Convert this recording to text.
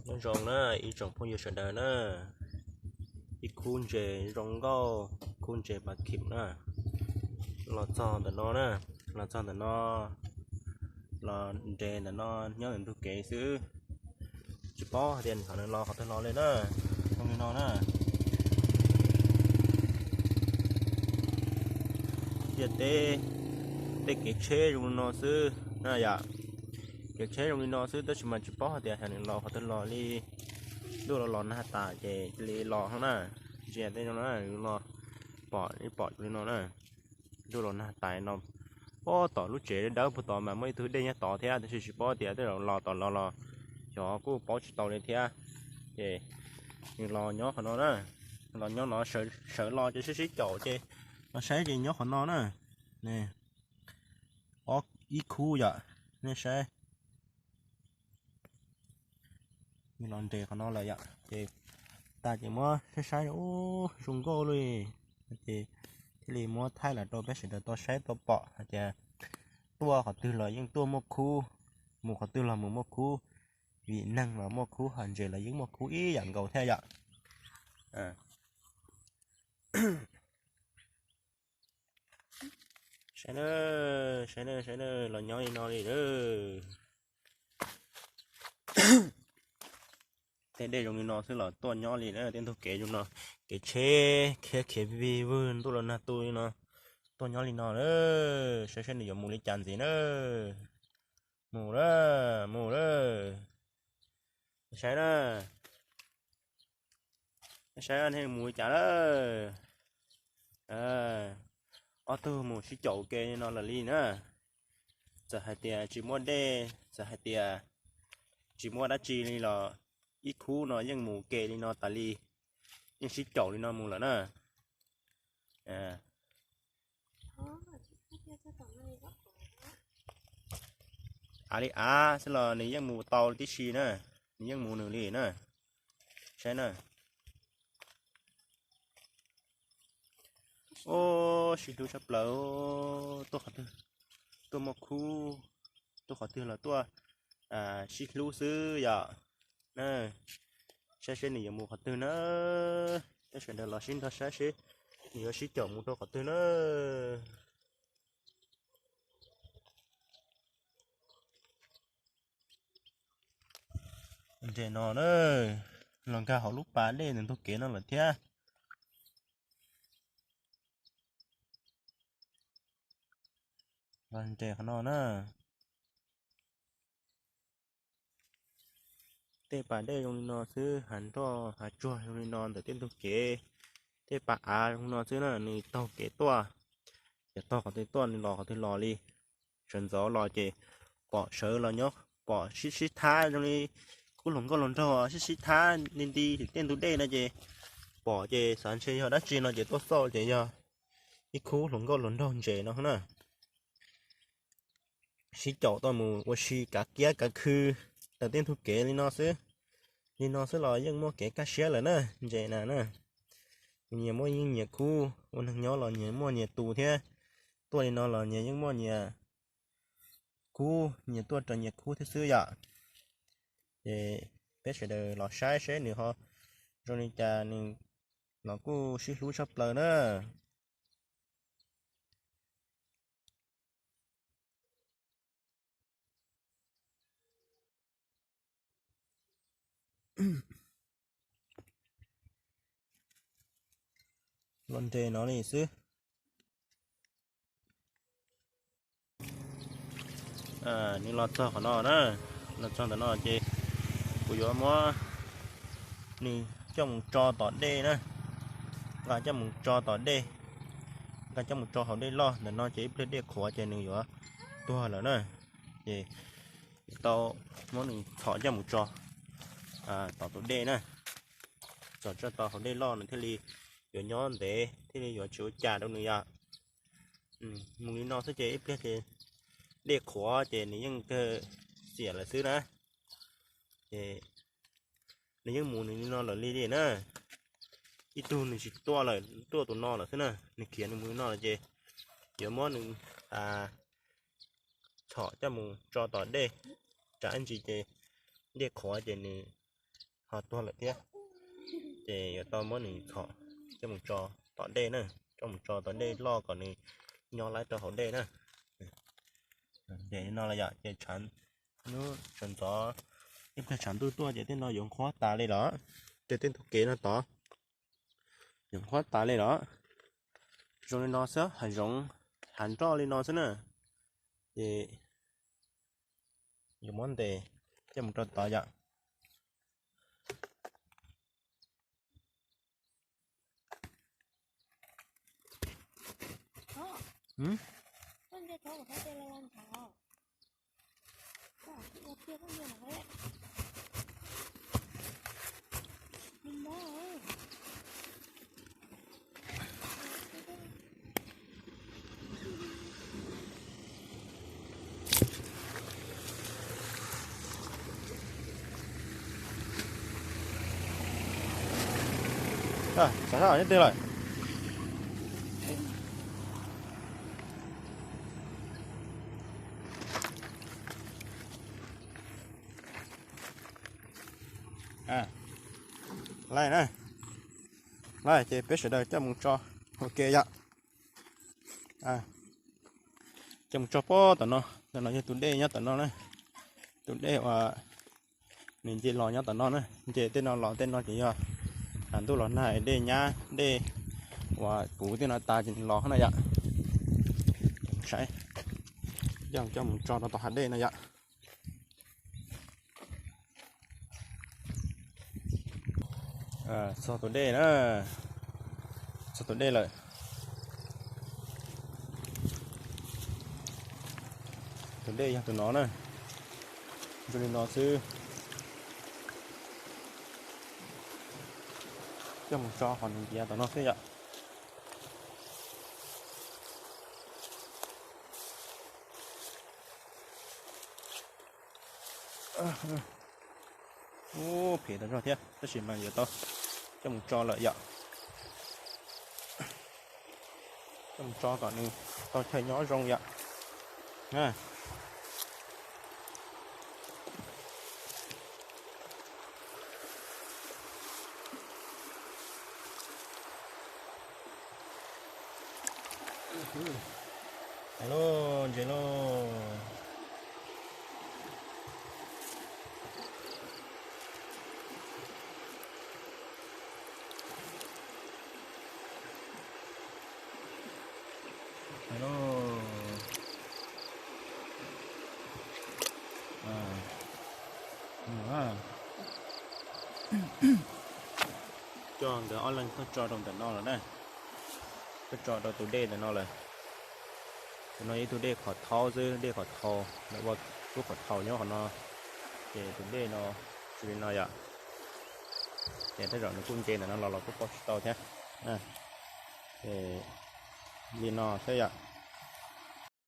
Nyob zoo na ib tsoom phooj ywg sawv daws na, ib khub ntses zoo nkauj, khub ntses pas khim na, los txog ntawm no na, los txog ntawm no, los nres ntawm no nyob ntawm ntug kev xwb, tsis paub hais tias nws los qhov twg los li na, zoo li no na. Tiaj teb, tej kev tsheb zoo li no xwb na yom. Kev tsheb zoo li no xwb tab sis mas tsis paub hais tias xyov nws los qhov twg los li. Ntuj los los nag tas ces cia li los no na. Ntsia tej no na, los pom ib pom li no na. Ntuj los nag tas no, pob tom lub tsev dawb puag tod mas muaj ib tug dej nyob tod thiab tab sis tsis paub tias tej zaum los tom los los xyov kuj paub tsis tau li thiab. Ces nws los nyob qhov no na, los nyob no, sawv los ces sib sib caum ces los saib ces nyob qhov no na. Ob ib khub yom, nej saib. Los nres qhov no lawm yom, ces tas ces muab saib saib, ub, zoo nkauj li. Ces thiaj li muab thaij los rau peb sawv daws tau saib tau pom hais tias tuaj qhov twg los yeej tuaj muaj khub, mus qhov twg los mus muaj khub, vim neeg los muaj khub, ho ntses los yeej muaj khub ib yam nkaus thiab yom. Saib na, saib na, saib na, los nyob li no li. Tej dej zoo li no xwb los tuaj nyob li na, tej ntug kev zoo no, kev tsheb khiav khiav vij vwg ntuj los nag tu li no, tuaj nyob li no na. Saib saib nws yuav mus li cas ntxiv na. Mus lawm, mus lawm. Saib na, saib nej mus li cas lawm. Ob tug mus sib caum ke li no lawm li na. Txawm hais tias tsis muaj dej, txawm hais tias tsis muaj dab tsi li los ib khub no yeej mus ke li no tas li, yeej sib caum li no mus lawm na. Av li av xwb los nws yeej mus tau tib si na, nws yeej mus nws li na. Saib na. Ub, sib hlub tshaj plaws, tuaj qhov twg, tuaj muaj khub, tuaj qhov twg los tuaj sib hlub xwb yom. Saib seb nws yuav mus qhov twg na. Peb sawv daws los sib nrog saib seb nws yuav sib caum mus rau qhov twg na. Nres no na, los nkag hauv lub pas dej ntawm ntug kev no lawm thiab. Los nres qhov no na. Tej pas dej zoo li no xwb, hav nroj hav tsuag zoo li no ntawm tej ntug kev. Tej pas av zoo no xwb na, nws taug kev tuaj, yog taug qhov twg tuaj nws los qhov twg los li. Sawv ntxov los ces pom sawv los nyob, pom sib sib thab zoo li khub hluas nkauj hluas nraug sib sib thab nti nti tej ntug dej no ces pom ces xav ntshe yog dab tsi no ces tuaj xauj ces yog ib khub hluas nkauj hluas nraug ntses no na. Sib caum tuaj mus ua si kav kiab kav khw ntawm tej ntug kev li no xwb. Li no xwb los yeej muaj kev kaj siab lawm na, ntses na na. Nyias muaj yeej nyias khub, ua neeg nyob los nyias muaj nyias tus thiab. Tuaj li no los nyias yeej muaj nyias khub, nyias tuaj raws nyias khub thiab xwb yom. Ces peb sawv daws los saib seb nws ho zoo li cas, nws los kuj sib hlub tshaj plaws na. Los nres no li xwb. Nws los txog qhov no na, los txog ntawm no ces kuv yuav muab nws coj mus tso tom dej na. Nqa coj mus tso tom dej, nqa coj mus tso hauv dej loj ntawm no ces ib pliag dej qhuav ces nws yuav tuag lawm na. Ces tau muab nws txhom coj mus tso tom tus dej na. Txhom tso tau hauv dej loj nws thiaj li yuav nyob ntev, thiaj li yuav tsis ua cas rau nws yom. Mus li no xwb ces ib pliag ces dej qhuav ces nws yeej kawg xiam lawm xwb na. Ces nws yeej mus nws li no lawm li li na. Ib tug nws tsis tuaj lawm, tuaj tus no lawm xwb na, nws khiav nws mus li no lawm ces yuav muab nws txhom coj mus tso tom dej, tsam ib ntsis ces dej qhuav ces nws ho tuag lawm thiab. Ces yuav tau muab nws txhom coj mus tso tom dej na, coj mus tso tom dej loj kom nws nyob laib rau hauv dej na. Ces no los yom, ces tshav, hnub sawv ntxov ib pliag tshav ntuj tuaj ces tej no yuav nqhuab tas li los, ces tej ntug kev no tod yuav nqhuab tas li los. Zoo li no xwb, hav zoov hav nroj li no xwb na. Ces yuav muab ntes coj mus rau tod yom. Xav sab nyob twg lawm? Laij na, laij ces peb sawv daws coj mus tso ua ke yom. Coj mus tso pem tom no, tom no yog tus dej nyob tom no na, tus dej uas nws nce los nyob tom no na, nce tej no los tej no ces yog ntuj los nag dej nyab dej uas puv tej no tas ces los na yom. Saib, coj coj mus tso rau tom hav dej no yom. Txog tus dej na, txog tus dej lawm. Tus dej yog tus no na, zoo li no xwb. Coj mus tso qhov nws ntiav tom no xwb yom. Ub, phem tau zog thiab tab sis mas yuav tau coj mus tso lawm yom. Coj mus tso kom nws tau chaw nyob zoo yom. Ntses lauj, ntses lauj. Coj nkawd ob leeg tuaj tso rau ntawm no lawm na. Tuaj tso rau tus dej ntawm no lawm. Tus no yog ib tug dej qhov thaub xwb, dej qhov thaub, lawv ua lub qhov thaub nyob qhov no. Ces tus dej no zoo li no yom. Ces tej zaum nws kuj nce ntawm no los los kuj pom tsis tau thiab. Ces li no xwb yom.